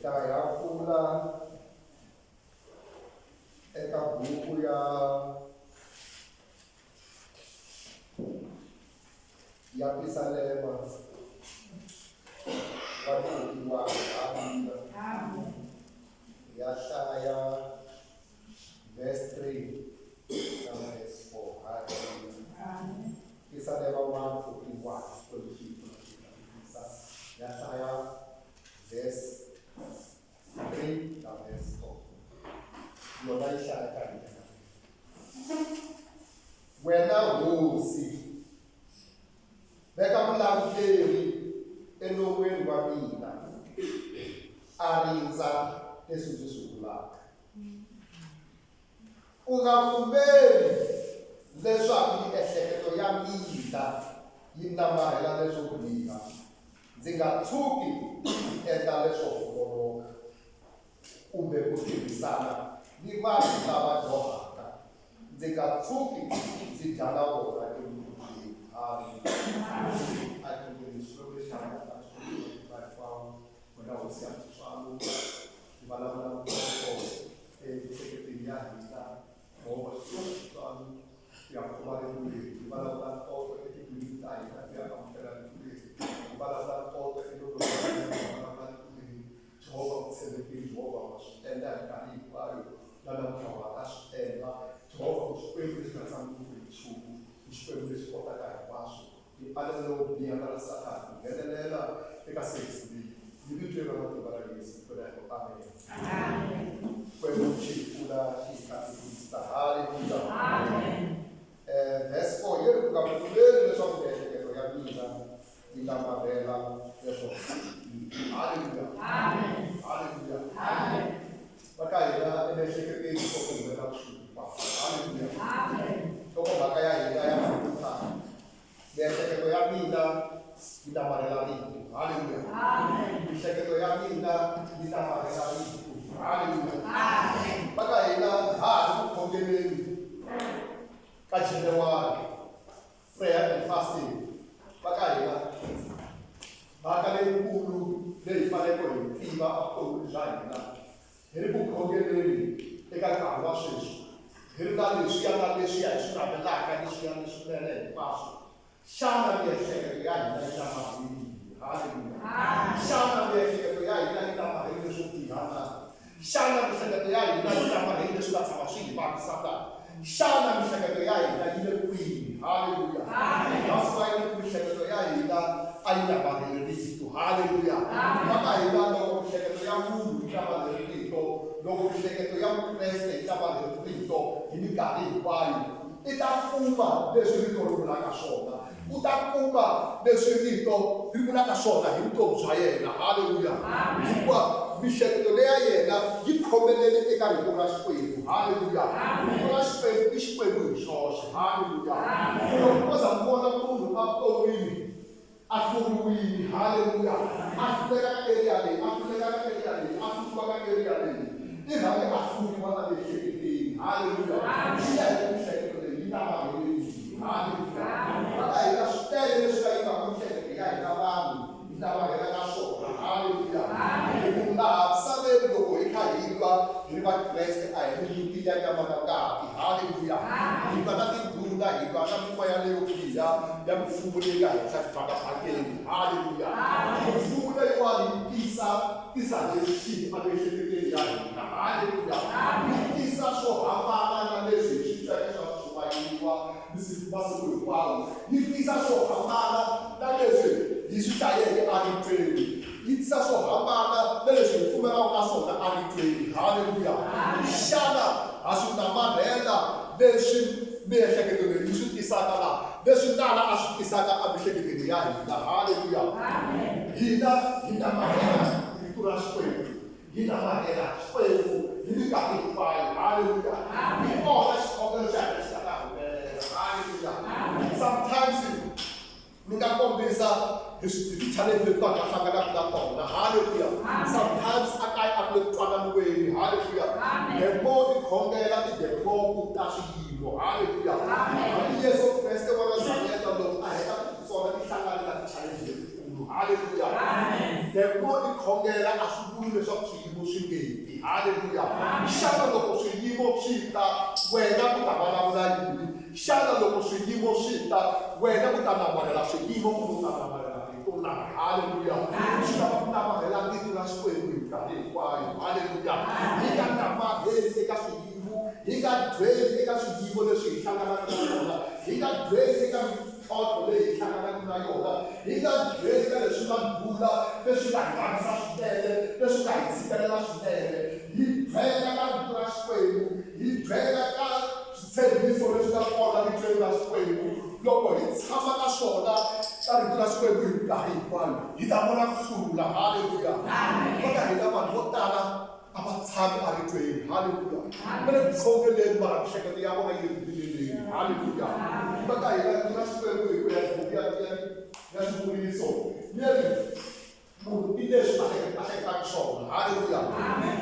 ta ya pfula eka buku ya ya Pisalema va 41 Amen. Ya hlaya verse 3 na verse 4. Hallelujah. Amen. Pisalema 141 Xikwembu xi hi pfuna ku twisisa. Ya hlaya verse 3 na verse 4. Yona yi hlaya ka hina. Wena hosi, veka mulanguteri enon'wini wa mina, a rindza leswi ndzi swi vulaka. U nga pfumeli leswaku miehleketo ya mina yi namarhela leswo biha, ndzi nga tshuki ndzi endla leswo homboloka kumbe ku tirhisana ni vanhu lava dyohaka, ndzi nga tshuki ndzi dya na vona enkhubyeni. Amen. A hi khongeleni. Xikwembu lexi hanyaka, Xikwembu xa matimba hinkwawo, wena Hosi ya tintswalo, hi vulavula ntokoto emiehleketweni ya hina, Yehovha Xikwembu xa tintswalo, ku ya khoma rito leri, hi vulavula ntokoto etimbilwini ta hina ku ya amukela rito leri, hi vulavula ntokoto enon'wini wa hina ku ya vulavula rito leri. Jehovha u tshembekile, Jehovha wa swi endla hi minkarhi hinkwayo, na namuntlha wa ha ta swi endla. Jehovha u Xikwembu lexi nga tsandzekiki hi nchumu, i Xikwembu lexi kotaka hinkwaswo. Hi alela lowo biha na Sathana ku nghenelela eka service leyi. Hi vito ra matimba ra Yesu, hi pfuna hi ku amen. Xikwembu xi hi pfuna xi hi katekisa. Haleluya. Verse 4 yi ri, U nga pfumeli leswaku miehleketo ya mina yi namarhela leswo biha. Haleluya. Haleluya. Va ka hina emiehleketweni ko ku humelela swilo hinkwaswo. Haleluya. Nhlokomhaka ya hina ya namuntlha, Miehleketo ya mina yi namarhela rito. Haleluya. Miehleketo ya mina yi namarhela rito. Haleluya. Va ka hina ha ha ri ku khongeleni ka January, prayer and fasting. Va ka hina mhaka leyikulu leyi hi faneleke hi tiva evuton'wini bya hina, hi ri ku khongeleni eka nkarhi wa sweswi, hi ri na leswiya na leswiya hi swi navelaka, leswiya leswinene hinkwaswo, xana miehleketo ya hina yi namarhele yini? Haleluya! Xana miehleketo ya hina yi namarhele leswo biha na? Xana miehleketo ya hina yi namarhele leswi nga tshama swi hi vavisa na? Xana miehleketo ya hina yi le kwihi? Haleluya! That's why ni ku miehleketo ya hina a yi namarhele rito. Haleluya! Va ka hina loko miehleketo ya munhu yi namarhele rito, loko miehleketo ya Mukreste yi namarhele rito hi minkarhi hinkwayo, i ta kuma leswi rito ri vulaka swona. U ta kuma leswi rito ri vulaka swona hi vutomi bya yena. Haleluya! Hikuva mihleketo leya yena yi khomelele eka rito ra Xikwembu. Haleluya! Rito ra Xikwembu i Xikwembu hi xoxe. Haleluya! Loko ko za mi vona munhu evuton'wini a hluriwile, haleluya, a hluleka ka area leyi, a hluleka ka area leyi, a hluriwa ka area leyi, i rhange a hluriwa emiehleketweni. Haleluya! Swi ya hi ku mihleketo leyi yi namarhele yini. Haleluya! Va ka hina swi tele leswi nga yivaka mihleketo ya hina vanhu hi namarhela ka swona. Haleluya! Hi ku laha misaveni loko hi kha hi lwa hi ri Vakreste a hi ri nyimpi ya nyama na ngati. Haleluya! Hi lwa na tindhuna, hi lwa na mimoya leyo biha ya mifumo leyi nga henhla xibakabakeni. Haleluya! Mifumo leyiwani yi tisa ti-suggestion emiehleketweni ya hina. Haleluya! Yi tisa swo hambana na leswi hi swi tweke swa ku chumayeriwa masiku hinkwawo. Yi tisa swo hambana na leswi hi swi hlayeke eritweni. Yi tisa swo hambana na leswi hi pfumelaka ka swona eritweni. Haleluya! Xana ha swi namarhela leswi miehleketo leyi yi swi tisaka laha, leswi nala a swi tisaka emiehleketweni ya hina? Haleluya! Hina hi namarhela Rito ra Xikwembu. Hi namarhela Xikwembu hi minkarhi hinkwayo. Haleluya! Hi kona xikhongelo xa hina xi nga ta humelela. Haleluya! Sometimes ni nga kombisa hi ti-challenge leti vanhu va hlanganaka na tona. Haleluya! Sometimes a kaya a ku le ku twananiweni. Haleluya! The more i khongela i the more ku ta swiyimo. Haleluya! Hambi Yesu Kreste wa Nazareta loko a heta ku titsona i hlangane na ti-challenge letikulu. Haleluya! The ku va i khongela a swi vuli leswaku swiyimo swi nge ti. Haleluya! Xana loko swiyimo swi ta, wena u ta vulavula yini? Xana loko swiyimo swi ta, wena u ta namarhela swiyimo kumbe u ta namarhela rito na? Haleluya! Swi lava ku namarhela rito ra Xikwembu hi minkarhi hinkwayo. Haleluya! Hi nga namarheli eka swiyimo, hi nga dweli eka swiyimo leswi hi hlanganaka na swona, hi nga dweli eka mintlhontlho leyi hi hlanganaka na yona, hi nga dweli ka leswi nga ndlula, leswi nga hi vavisa swinene, leswi nga hi tshikelela swinene. Hi dwela ka rito ra Xikwembu, hi dwela ka switshembiso leswi nga kona ritweni ra Xikwembu. Loko hi tshama ka swona ka rito ra Xikwembu hi minkarhi hinkwayo, hi ta vona ku hlula. Haleluya! Va ka hina vanhu vo tala a va tshami eritweni. Haleluya! Va le ku khongeleni mara mihleketo ya vona yi ri ku vileleni. Haleluya! Va ka hina rito ra Xikwembu hi ku ya hi buku ya ya ya Swivuriso yi ri munhu i leswi a a hleketaka swona. Haleluya!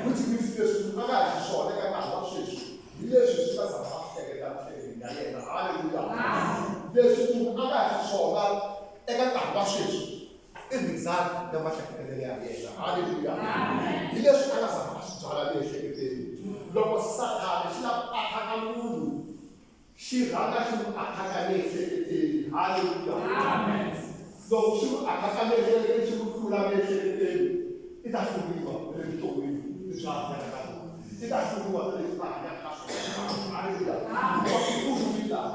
Which means leswi munhu a nga ha xiswona eka nkarhi wa sweswi hi leswi swi nga tshama a swi hleketa emiehleketweni ya yena. Haleluya! Leswi munhu a nga ha xiswona eka nkarhi wa sweswi i result ya mahleketelelo ya yena. Haleluya! Hi leswi a nga zama a swi byala emiehleketweni. Loko Sathana xi lava ku attack-a munhu, xi rhanga xi n'wi attack-a emiehleketweni. Haleluya! Loko xi n'wi attack-a emiehleketweni, xi n'wi hlula emiehleketweni, i ta hluriwa na le vuton'wini lebyi a hanyaka ka byona. I ta hluriwa na leswi a hanyaka ka swona. Haleluya! Hikuva u hluriwile laha.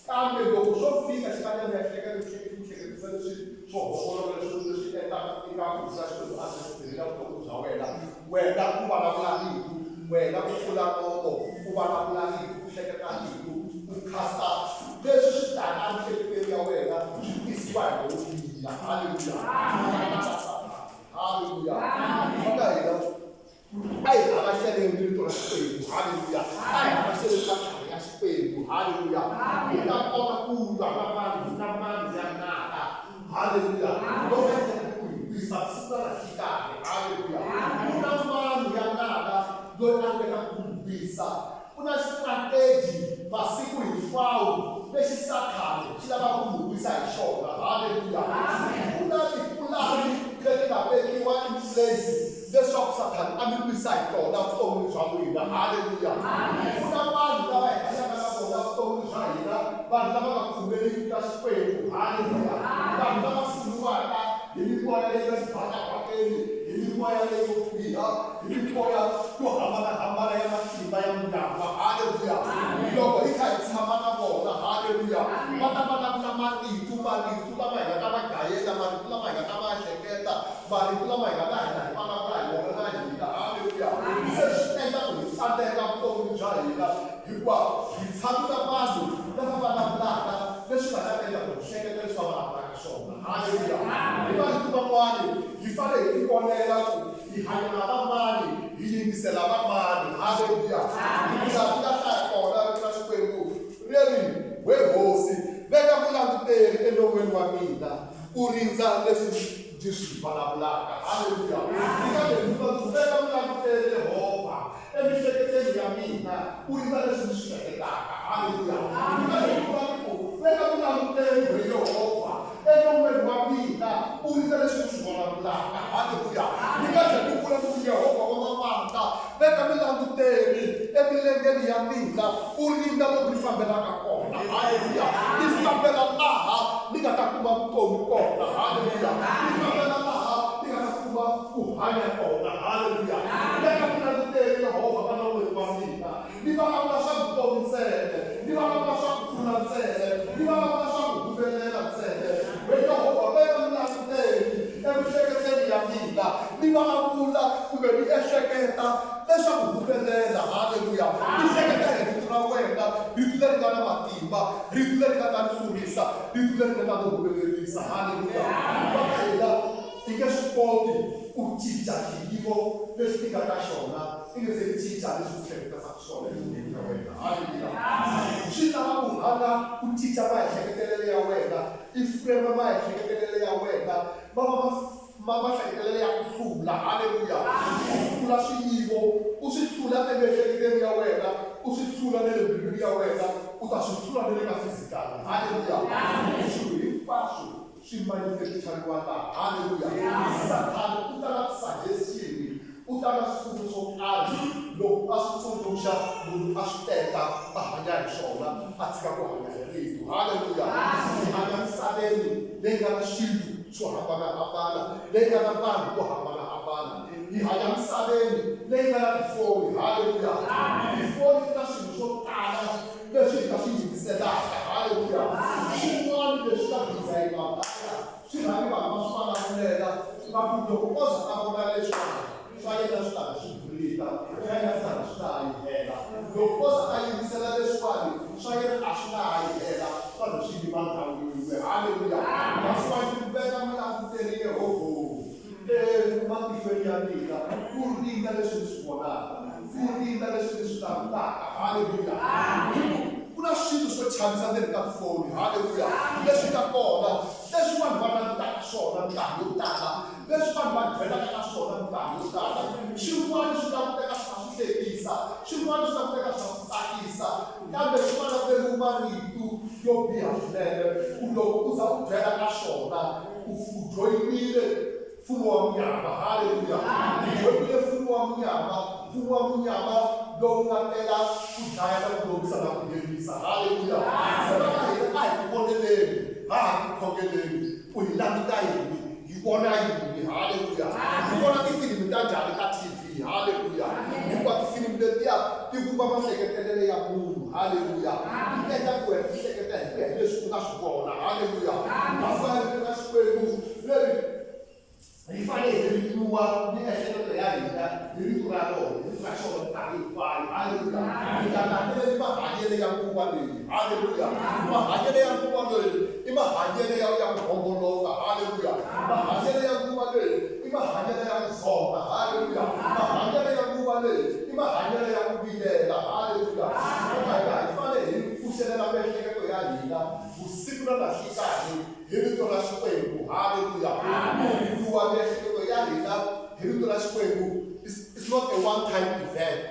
Kambe loko swo fika xi va na miehleketo xi ku hleketisa leswi swo homboloka leswi leswi endlaka ingaku rito ra Xikwembu a swi tirhela vutomi bya wena, wena u vulavula rito, wena u pfula nomo u vulavula rito, u hleketa rito, u khasta leswi swi taka emiehleketweni ya wena swi tisiwa hi lowo biha. Haleluya! Haleluya! Va ka hina A hi havaxeleni rito ra Xikwembu. Haleluya. A hi havaxeleni matlhari ya Xikwembu. Haleluya. Hi ta kota ku lwa na vanhu na vanhu ya nala. Haleluya. Loko hi kota ku hi wisa siku na nhlikanhi. Haleluya. Ku na vanhu ya nala loyi a ringetaka ku hi wisa. Ku na xitrategi masiku hinkwawo lexi Sathane xi lavaka ku hi wisa hi xona. Haleluya. Ku na tipulani leti nga vekiwa in place leswaku Sathane a mi wisa hi tona vuton'wini bya n'wina. Haleluya. Ku na vanhu lava hi hanyaka na vona vuton'wini bya hina, vanhu lava nga pfumeliki ka Xikwembu. Haleluya. Vanhu lava fumiwaka hi mimoya leyi nga xibakabakeni, hi mimoya leyo biha, hi mimoya yo hambana-hambana ya matimba ya munyama. Haleluya! Loko hi kha hi tshama na vona, haleluya, va ta vulavula marito, marito lama hi nga ta va gayela, marito lama hi nga ta va hleketa, marito lama hi nga ta hina hi vulavula hi wona na hina. Haleluya! Se swi endla ku hi tsandzeka vuton'wini bya hina hikuva hi tshama na vanhu lava vulavulaka leswi nga ta endla ku hi hleketa leswi va vulavulaka swona. Haleluya! Hi marito man'wani, hi fanele hi tivonela ku hi hanya na vamani, hi yingisela vamani. Haleluya! Hikuva ku ta hlaya kona rito ra Xikwembu ri ri, We Hosi, veka mulanguteri enon'weni wa mina, u rindza leswi ndzi swi vulavulaka. Haleluya! Eka leri ndzi ku veka mulanguteri Yehovha emiehleketweni ya mina, u rindza leswi ndzi swi hleketaka. Haleluya! Eka leri ndzi ku veka mulanguteri we Yehovha enon'weni wa mina, u rindza leswi ndzi swi vulavulaka. Haleluya! Ni nga tlhela ni vula ni ku Yehovha wa mavandla, veka mulanguteri emilengeni ya mina, u rindza lomu ni fambelaka kona. Haleluya! Ni fambela laha ni nga ta kuma vutomi kona. Haleluya! Ni fambela laha ni nga ta kuma ku hanya kona. Haleluya! Veka mulanguteri Yehovha enon'weni wa mina, ni vulavula swa vutomi ntsena, ni vulavula swa ku hlula ntsena, ni vulavula swa ku humelela ntsena. We Yehovha, veka mulanguteri emiehleketweni ya mina, ni vulavula kumbe ni ehleketa leswaku humelela. Haleluya! Ni hleketa hi rito ra wena, rito leri nga na matimba, rito leri nga ta ni hlurisa, rito leri nga ta ni humelerisa. Haleluya! Va ka hina i nge swi koti ku cinca xiyimo lexi i nga ka xona i nge se cinca leswi u hleketaka swona evuton'wini bya wena. Haleluya! Swi lava ku rhanga u cinca maehleketelelo ya wena, i frame maehleketelelo ya wena ma va ma mahleketelelo ya ku hlula. Haleluya! U hlula swiyimo, u swi hlula emiehleketweni ya wena, u swi hlula na le mbilwini ya wena, u ta swi hlula na le ka physical. Haleluya! Swilo hinkwaswo swi manifestariwa laha. Haleluya! Sathana u ta. ta na ti-suggestion, u ta na switsundzuxo swo karhi loko a swi tsundzuxa munhu a swi teka a hanya hi swona a tshika ku hanya hi rito. Halleluya! Hi hanya misaveni leyi nga na swilo swo hambanahambana, leyi nga na vanhu vo hambanahambana. Hi hanya misaveni leyi nga na tifoni. Halleluya! Tifoni ti na swilo swo tala leswi hi nga swi yingiselaka. Halleluya! Swin'wana leswi nga dizayiniwa laya swi rhange vanhu va swi vulavulela va ku loko o za a vona leswiwani swa yena swi ta swi bulika, swa yena swi ta swi nga ha yi hela. Loko o za a yingisela leswiwani swa yena a swi nga ha yi hela, swa ze swi yima ndhawu yin'we. Halleluya! That's why ni veka mulanguteri Yehovha ematihlweni ya mina ku rindza leswi ni swi vonaka, ku rindza leswi ni swi langutaka. Halleluya! Ku na swilo swo chavisa ndzeni ka tifoni. Halleluya! Leswi nga kona, leswi vanhu va langutaka swona minkarhi yo tala, leswi vanhu va dyelaka ka swona minkarhi yo tala. Swin'wana swi languteka swi kha swi hlekisa, swin'wana swi languteka swi kha swi tsakisa, kambe swi vulavuleriwe marito yo biha swinene ku loko u za u dyela ka swona u joyinile mfumo wa munyama. Halleluya! U joyinile mfumo wa munyama, mfumo wa munyama lowu nga tela ku dlaya na ku lovisa na ku herisa. Halleluya! Se va ka hina a hi ku voneleni, ha ha ku khongeleni ku hi languta yini, hi vona yini. Halleluya! Hi vona tifilimi ta njhani ka TV. Halleluya! Hikuva tifilimi letiya ti vumba mahleketelele ya munhu. Halleluya! Ti endla ku wena u hleketa hi ku ya hi leswi u nga swi vona. Halleluya! That's why rito ra Xikwembu leri hi fanele hi ringiwa miehleketo ya hina hi rito ra rona, hi rito ra xona minkarhi hinkwayo. Halleluya! Hi nga landzeleli mahanyelo ya nguva leyi. Halleluya! Mahanyelo ya nguva leyi i mahanyelo ya ku homboloka. Halleluya! Mahanyelo ya nguva leyi i mahanyelo ya ku zonda. Halleluya! Mahanyelo ya nguva leyi i mahanyelo ya ku vilela. Halleluya! Hikuva hina hi fanele hi pfuxelela miehleketo ya hina vusiku na nanhlikanhi hi rito ra Xikwembu. Halleluya! Ku ringiwa miehleketo ya hina hi rito ra Xikwembu is not a one time event.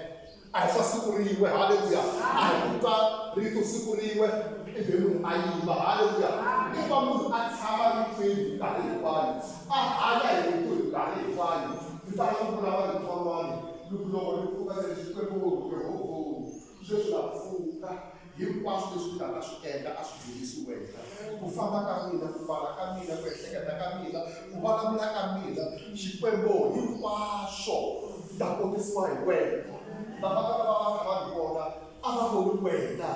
A hi swa siku rin'we. Halleluya! A hi ku twa rito siku rin'we ivi munhu a yima. Halleluya! I va munhu a tshama ritweni hi minkarhi hinkwayo, a hanya hi rito hi minkarhi hinkwayo. Ni tala ku vula marito man'wani loko loko ni pfuka ndzi ri Xikwembu Yehovha, sweswi na pfuka, hinkwaswo leswi ni nga ta swi endla a swi dzunisi wena. Ku famba ka mina, ku mbala ka mina, ku ehleketa ka mina, ku vulavula ka mina, Xikwembu hinkwaswo ni ta kotisiwa hi wena. Lava nga ta va va kha va ni vona a va voni wena,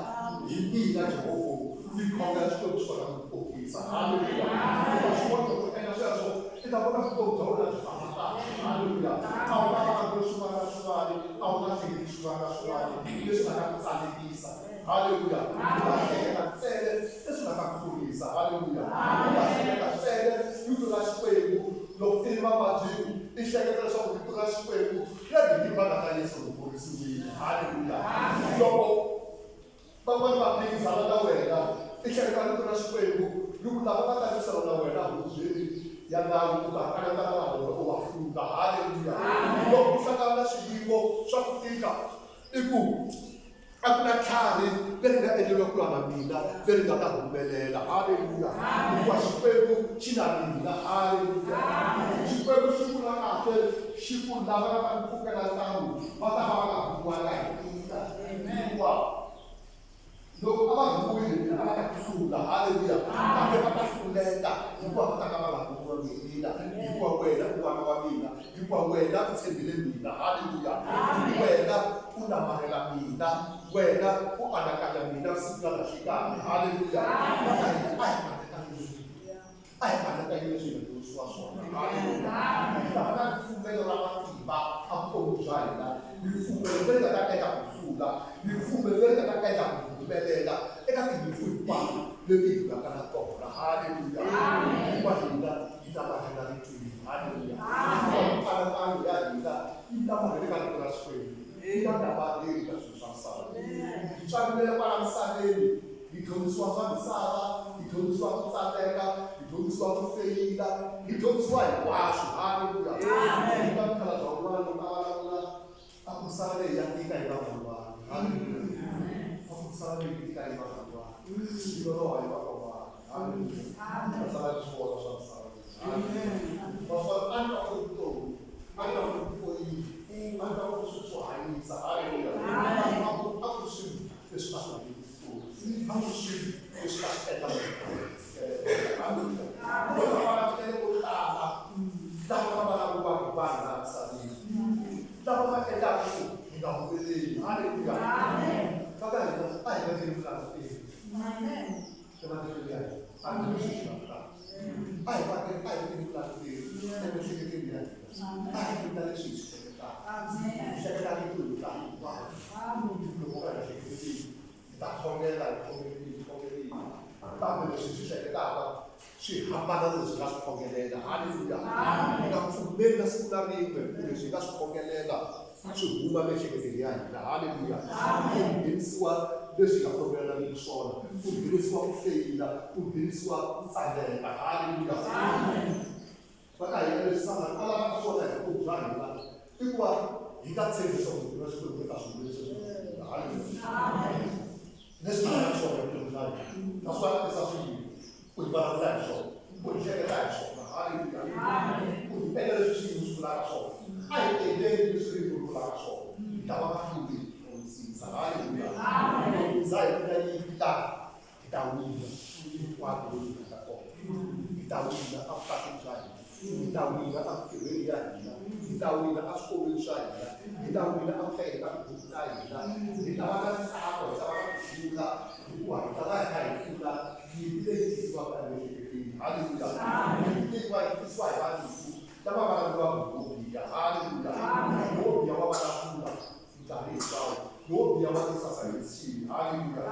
hi mina Jehovha ni khongela Xikwembu xi kota ku ni kotisa. Haleluya! U ta swi vona loko u endla sweswo, i ta vona vutomi bya wena byi famba kahle. Haleluya! A wu nga vulavuli swin'wana na swin'wana, a wu nga hleketi swin'wana na swin'wana leswi nga ta ku tsandzekisa. Haleluya! U ta hleketa ntsena leswi nga ta ku kurisa. Haleluya! U ta hleketa ntsena rito ra Xikwembu. Loko i ri mavabyini, i hleketa leswaku rito ra Xikwembu ri ri hi mhaka ta Yesu ri horisiwile. Haleluya! Loko van'wana va phikizana na wena, i hleketa rito ra Xikwembu ri ku lava nga ta lwisana na wena hubyeni ya nawu, u ta kanetana na vona u va hlula. Haleluya! Loko u hlangana na swiyimo swa ku tika, i ku a ku na tlhari leri nga endleriwa ku lwa na mina leri nga ta humelela. Haleluya! Hikuva Xikwembu xi na mina. Haleluya! Xikwembu xi vula kahle xi ku lava nga ta ni pfukela ntamu va ta va va nga rhumiwanga hi mina. Hikuva loko a va rhumiwile hi mina a va ta hlula. Haleluya! Kambe va ta hluleka hikuva va ta ka va nga rhumiwangi hi mina, hikuva wena u n'wana wa mina. Hikuva wena u tshembile mina. Haleluya! Wena u namarhela mina. Wena u anakanya mina siku na nhlikanhi. Haleluya! Va hina a hi anakanyeni. A hi anakanyeni leswi hi nga dyondzisiwa swona. Haleluya! Hi ta va na ripfumelo ra matimba evuton'wini bya hina, ripfumelo leri nga ta endla ku hlula, ripfumelo leri nga ta endla ku humelela eka tinyimpfu hinkwato leti hi lwaka na tona. Haleluya! Hikuva hina hi namarhela ritweni. Haleluya! Mianakanyo ya hina yi namarhele ka Rito ra Xikwembu, yi nga namarheli ka swilo swa misava leyi. Hi tswariwile kwala misaveni, hi dyondzisiwa swa misava, hi dyondzisiwa ku tsandzeka, hi dyondzisiwa ku feyila, hi dyondzisiwa hinkwaswo. Haleluya! Ndzi twa mukhalabye un'wana loko a vulavula a ku misava leyi ya tika yi va van'wana. Haleluya! A ku misava leyi yi tika yi va van'wana, yi loloha yi va van'wana. Haleluya! Va sala ni swivona swa misava leyi. Haleluya! Naswona a ni twa ku ri vutomi. hanyisa. Haleluya. A ku swilo leswi a swi hanyisa, a ku swilo leswi a swi endla. Haleluya. Vana vo tala lava va vulavuriwaka hi vanhu laha misaveni, lava va endlaka ku hi nga humeleli. Haleluya. Va ka hina a hi vekeli vulanguteri ematikweni ya hina. A hi leswi swi lavekaka. A hi vekeli vulanguteri emiehleketweni ya hina. A hi endla leswi hi swi hleketaka. Hi hleketa rito hi hinkwayo. Loko ka hi hleketeli hi ta khongela, hi khongerile, hi khongerile. Kambe leswi hi swi hleketaka swi hambana na leswi hi nga swi khongelela. Haleluya. Hi nga pfumeli na siku na rin'we ku leswi hi nga swi khongelela swi huma emiehleketweni ya hina. Haleluya. Ku nghenisiwa leswi hi nga khongelelangiki swona, ku nghenisiwa ku feyila, ku nghenisiwa ku tsandzeka. Haleluya. Va ka hina leswi Sathana a lavaka swona hi vutomi bya hina i ku va hi nga tshembi leswaku rito ra Xikwembu ri ta swi humelerisa swilo swa hina. Haleluya. Leswi a lavaka swona hi vutomi bya hina, naswona a tisa swiyimo ku hi vulavula hi swona, ku hi hleketa hi swona. Haleluya. Ku hi endla leswi swiyimo swi vulaka swona. A hi endleni leswi rito ri vulaka swona, hi ta va vahluri hi wisisa. Haleluya. Loko za hi vula yi ta, hi ta wina hinkwako loku hi nga ta kona. Hi ta wina evukatini bya hina, hi ta wina emintirhweni ya hina, hi ta wina eswikolweni swa hina, hi ta wina eku hlayeni ka tibuku ta hina. Hi ta va na ntsako, hi ta va na ku rhula, hikuva hi ta va hi kha hi hlula nyimpi leyi tisiwaka emiehleketweni. Haleluya. Nyimpi leyi va yi tisiwa hi valungu lava vulavuriwaka hi wo biha. Haleluya. Lowo biha wa vulavula nkarhi hinkwawo. Lowo biha wa tisa sayensi. Haleluya.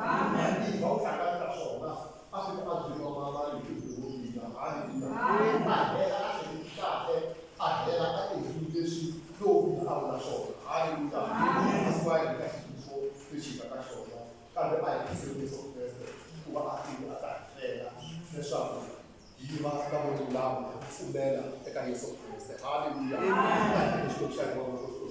Evha u hlangane na swona, a fika a byeriwa marito hi lowo biha. Haleluya. A hela a hleketi kahle, a hela a endlile leswi lowo biha a vula swona. Haleluya. That's why hi ka xiyimo lexi hi nga ka xona, kambe a hi khenseni Yesu Kreste ku va a tile a ta hi fela leswaku hi va lavo lulama hi ku pfumela eka Yesu Kreste. Haleluya. A hi nyikeni Xikwembu xa hina mavoko.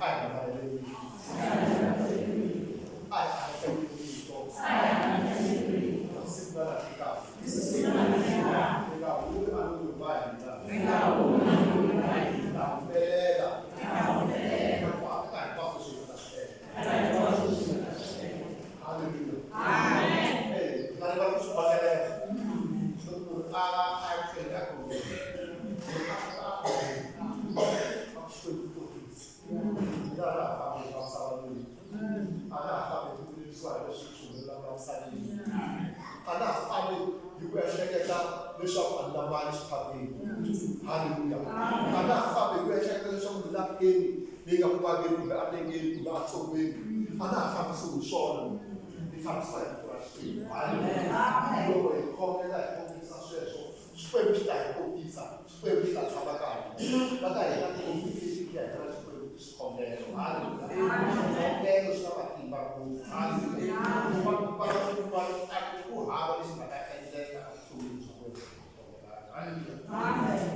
A hi namarheleni. A hi anakanyeni rito. Siku na nhlikani. Ri nga humi enon'wini wa hina. Hi ta humelela. Eka hinkwaswo leswi hi nga ta swi endla. Haleluya. Eh, nga rivali ku swi khongelela. Loko munhu a a tlhele a khongela, munhu a fika a khongela, a ku Xikwembu kotisa. Mina a na ha fambi hi misava leyi. A na ha fambi hi ku vilerisiwa hi leswi swi humelelaka emisaveni. A na ha fambi hi ku ehleketa leswaku a ni na mali xiphameni. Haleluya. A na ha fambi hi ku ehleketa leswaku ni na peni leyi nga ku vaveni kumbe enengeni kumbe entsongweni. A na ha fambisiwi hi swona. Ni fambisiwa hi rito ra Xikwembu. Haleluya. Loko hi khongela hi khongerisa sweswo, Xikwembu xi ta hi kotisa, Xikwembu xi ta tshama ka hina. Va ka hina communication ya hina na Xikwembu i xikhongelo. Haleluya. Xikhongelo xi na matimba ngopfu. Haleluya. Va va va a ku hava lexi nga ta endleka evuton'wini bya wena. Haleluya.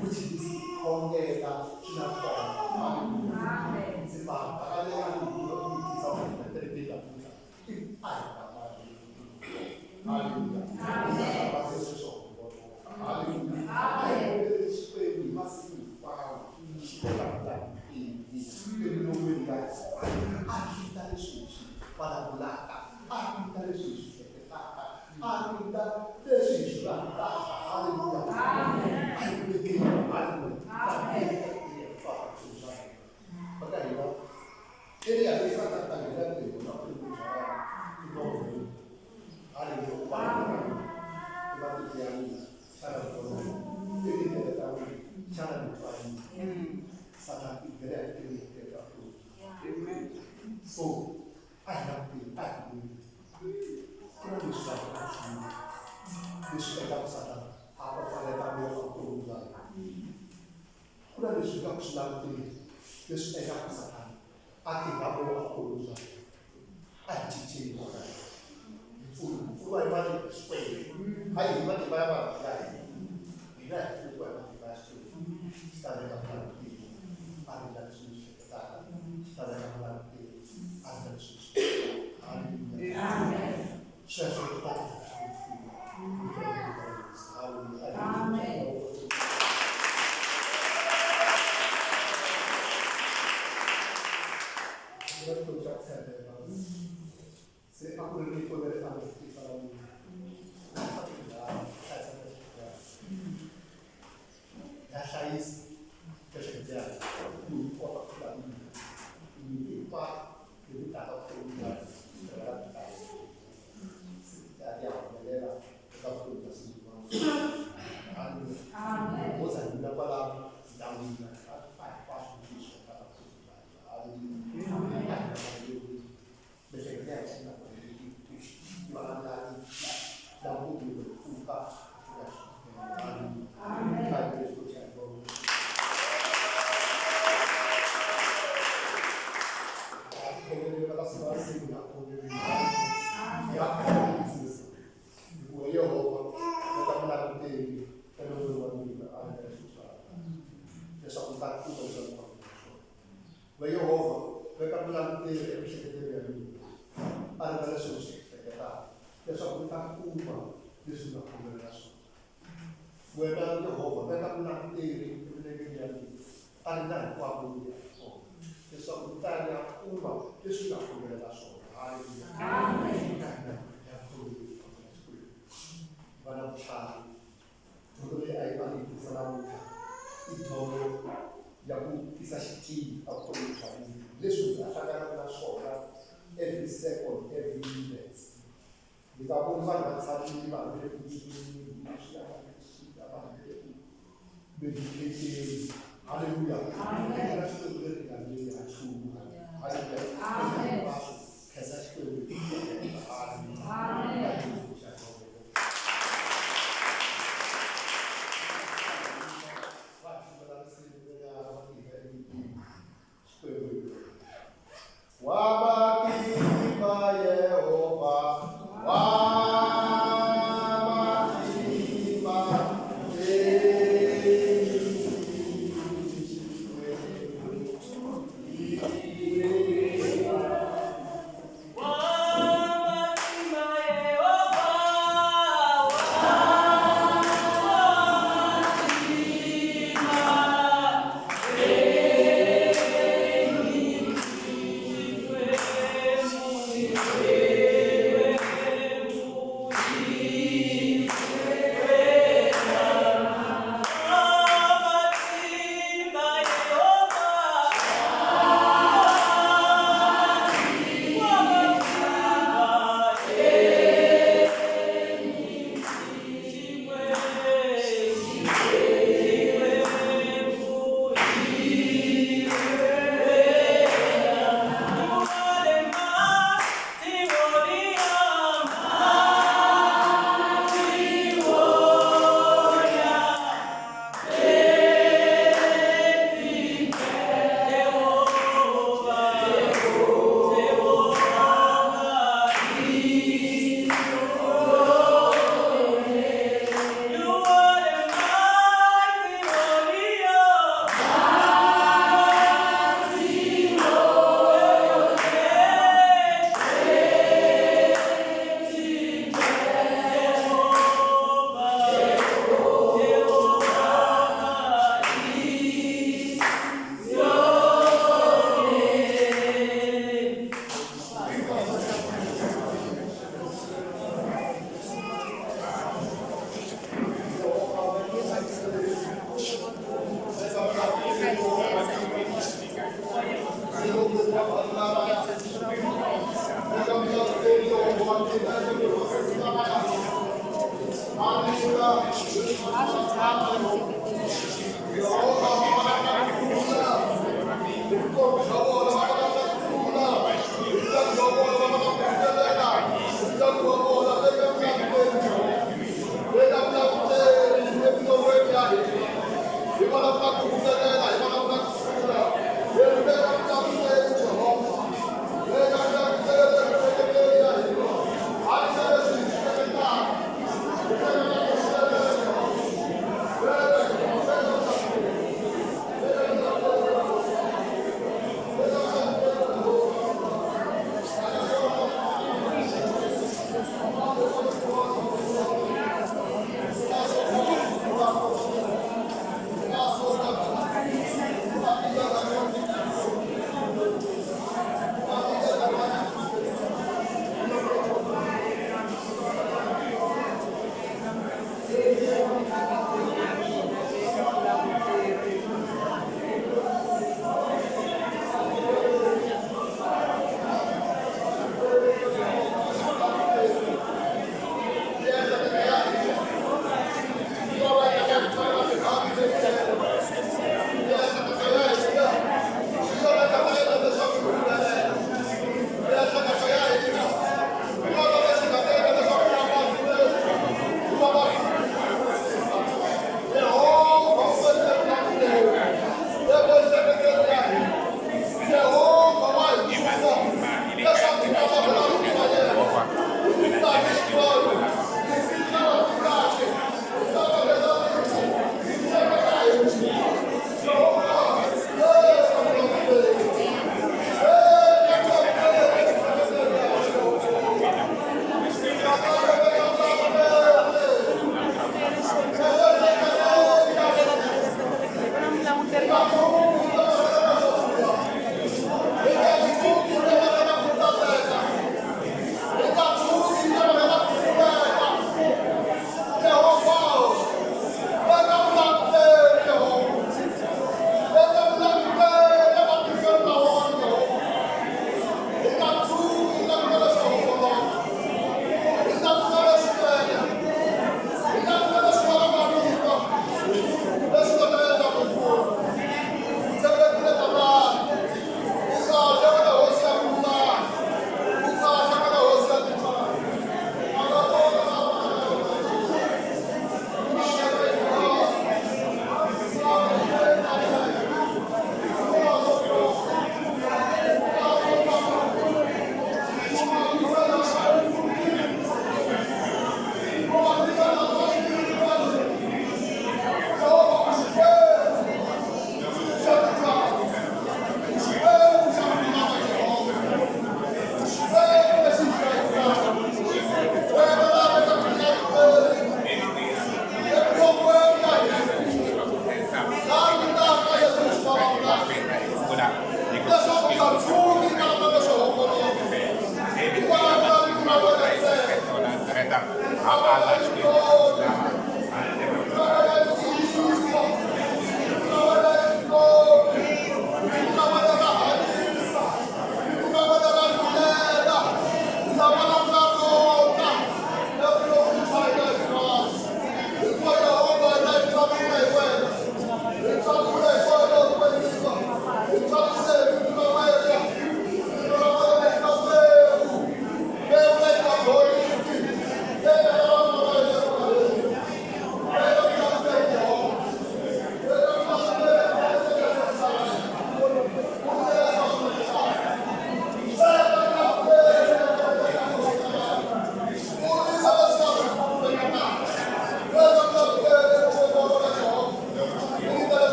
Which is khongela swi na nkoka. Haleluya. Ndzi va mhaka leyi a ni yi tisa ku hi terekeni namuntlha i a hi namarheli. Haleluya. Sweswo Haleluya. A hi khongeleni Xikwembu hi masiku hinkwawo. Xi kota ku ta hi emilon'weni ya hina. A rita leswi hi swi vulavulaka, a rita leswi hi swi hleketaka, a rita leswi hi swi rhandzaka. Haleluya. A hi vekeni. Haleluya. Va ka hina area leyi Sathana a nghenaka hi yona vutomi bya vanhu i norhweni. Haleluya. U va i matihlo ya n'wina, xana mi vona yini? I tindleve ta n'wina, xana mi twa yini? Sathana i nghena hi area teto evuton'wini. So a hi languteni, a hi voni. Ku na leswi vanhu va swi leswi endlaka Sathana a papalata moya wa vutomi bya hina. Ku na leswi hi nga ku swi languteni leswi endlaka Sathana a tirha moya wa vutomi bya hina. A hi cinceni mhaka leyi. Hi pfuniwa hi mani? Hi Xikwembu. Hayi hi matimba ya vanhu ya hina. Hina hi pfuniwa hi matimba ya Xikwembu. Xi ta veka vulanguteri a ri na leswi mi swi hleketaka. Xi ta veka vulanguteri a ri na leswi mi swi hleketaka. Haleluya. Sweswo swi ta endla leswaku hi hlula. Haleluya. pfuka amen. Every second, every minute. Hallelujah. Amen. Amen.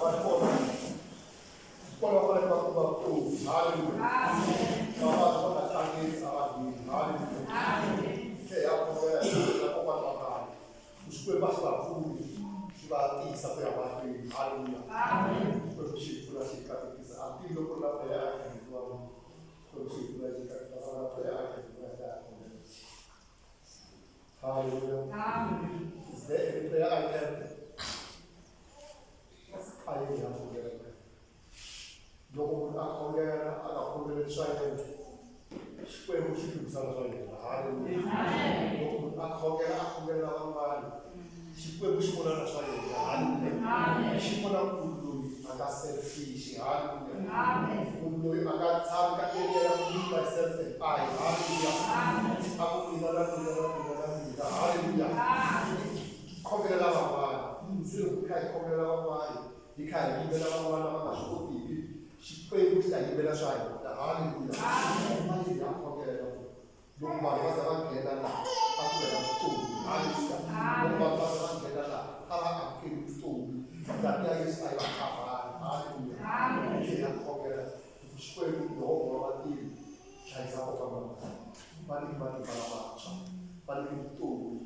va ri kona kwala va fanele va kuma vutomi. Haleluya. Vavabyi va nga tlangeli a va hini. Haleluya. Hi tlhela hi ya khongela hi na kokwana wa khale ku Xikwembu a xi va pfuni xi va tiyisa ku ya mahlweni. Haleluya. Xikwembu xi hi pfuna xi hi katekisa. A tivi loko ku ri na prayer item hikuva Xikwembu xi hi pfuna xi hi katekisa va na prayer item hikuva hi ta ya khongela. Hallelujah. Is there any prayer item? A yi ya khongela. Loko munhu a khongela a nga khongeleli swa yena, Xikwembu xi lunghisana swa yena. Hallelujah. Loko munhu a khongela a khongelela van'wana, Xikwembu xi vona na swa yena. Hallelujah. Xi vona munhu loyi a nga selfish. Hallelujah. Munhu loyi a nga tshami ka area ya me, myself and I. Hallelujah. A ku mina na mina na mina na mina. Hallelujah. Khongelela van'wana. Se loko hi kha hi khongelela van'wana, hi kha hi yimela van'wana lava nga swi kotiki, Xikwembu xi ta yimela swa hina. Hallelujah. Manje hi ya khongela ku loko vanhu va za va nghena laha a ku hela vutomi. Hallelujah. Loko vanhu va za va nghena laha a va amukeli vutomi. Ngati ya Yesu a yi va khavhari. Hallelujah. Hi tlhela hi ya khongela ku Xikwembu Yehovha wa matilo hlayisa kokwana wa hina. Va nyiki matimba lamantshwa. Va nyiki vutomi.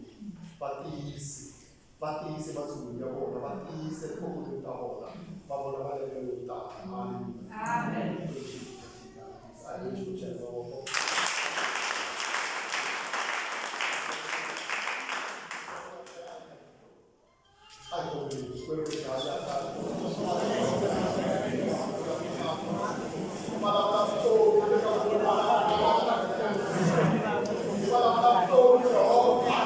Va tiyise. Va tiyise matsungulweni ya vona, va tiyise tipokothweni ta vona, va vona malembe yo tala. Amen. Amen. Mavoko. A hi kombeleni Xikwembu lexi hanyaka. Vulavula vutomi eka vulavula vutomi Yehovha.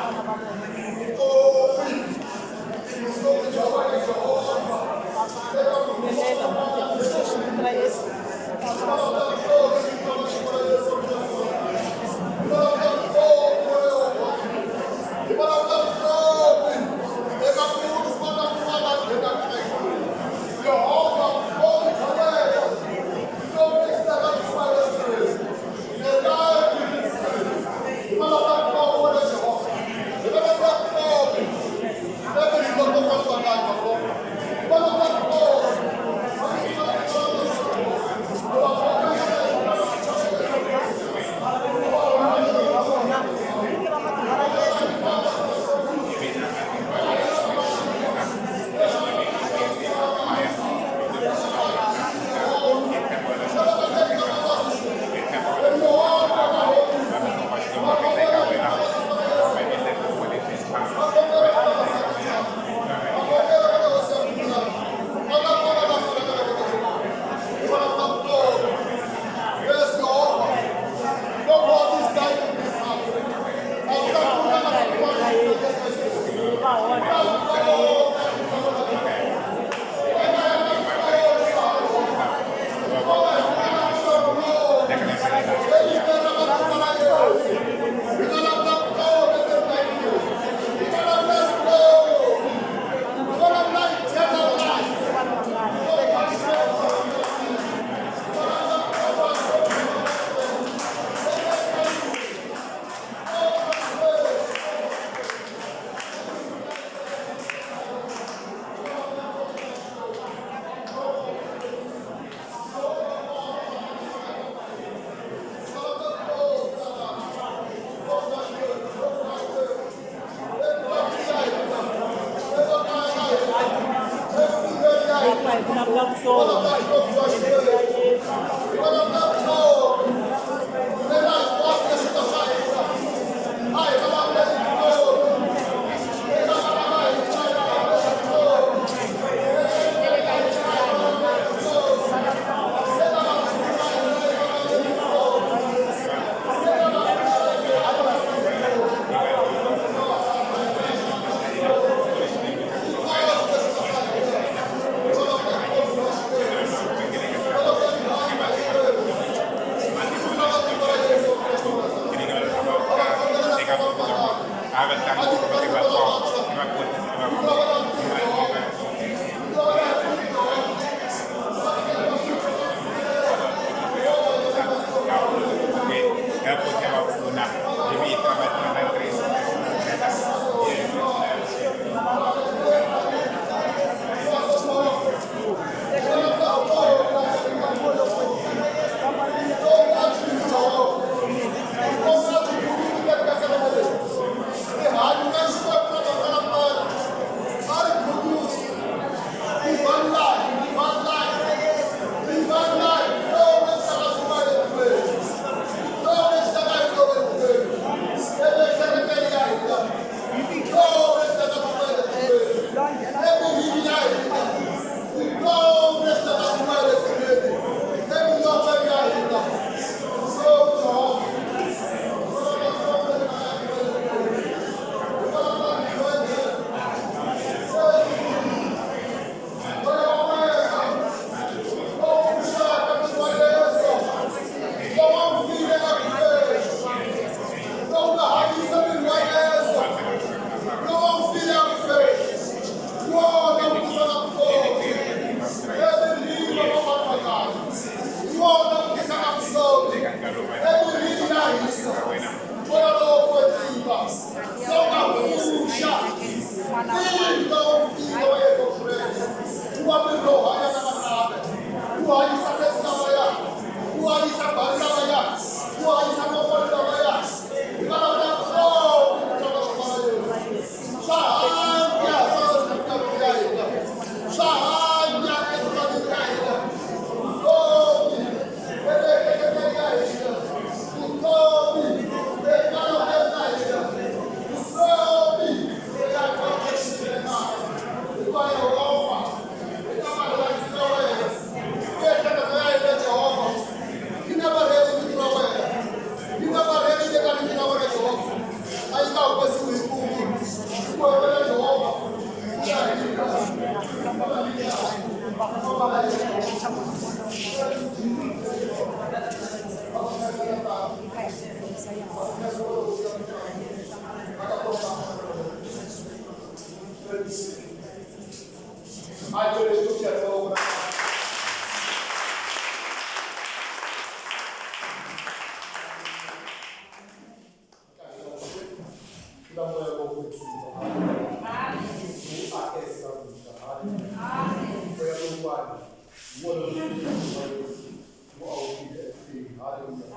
Hi wona lowu a wu file ekufeni. Haleluya.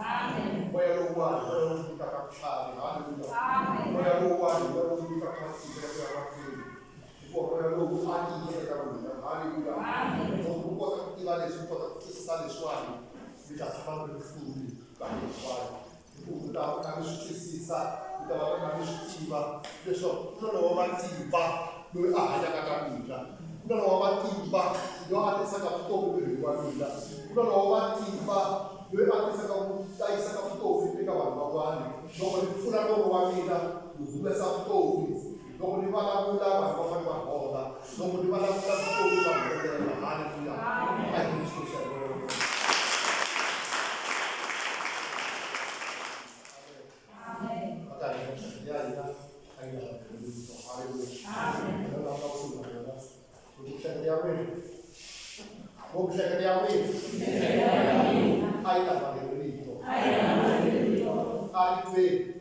Moya lowuwani hi wona lowu nyikaka vutlhari. Haleluya. Moya lowuwani hi wona lowu nyikaka matimba ya ku ya mahlweni. Hikuva moya lowu wu akile eka n'wina. Haleluya. Loko u kota ku tiva leswi, u kota ku twisisa leswiwani, mi ta tshama mi ri hluri nkarhi hinkwayo. Hikuva mi ta va mi kha mi swi twisisa, mi ta va mi kha mi swi tiva leswaku ku na lowa matimba loyi a hanyaka ka mina. Ku na lowa matimba loyi a tisaka vutomi emirini wa mina. Ku na lowa matimba loyi a tisaka a yisaka vutomi eka vanhu van'wana. Loko ni pfula nomu wa mina ni humesa vutomi. Loko ni vulavula vanhu va fanele va hola. Loko ni vulavula vutomi bya humelela. Haleluya. A hi Xikwembu xa hina.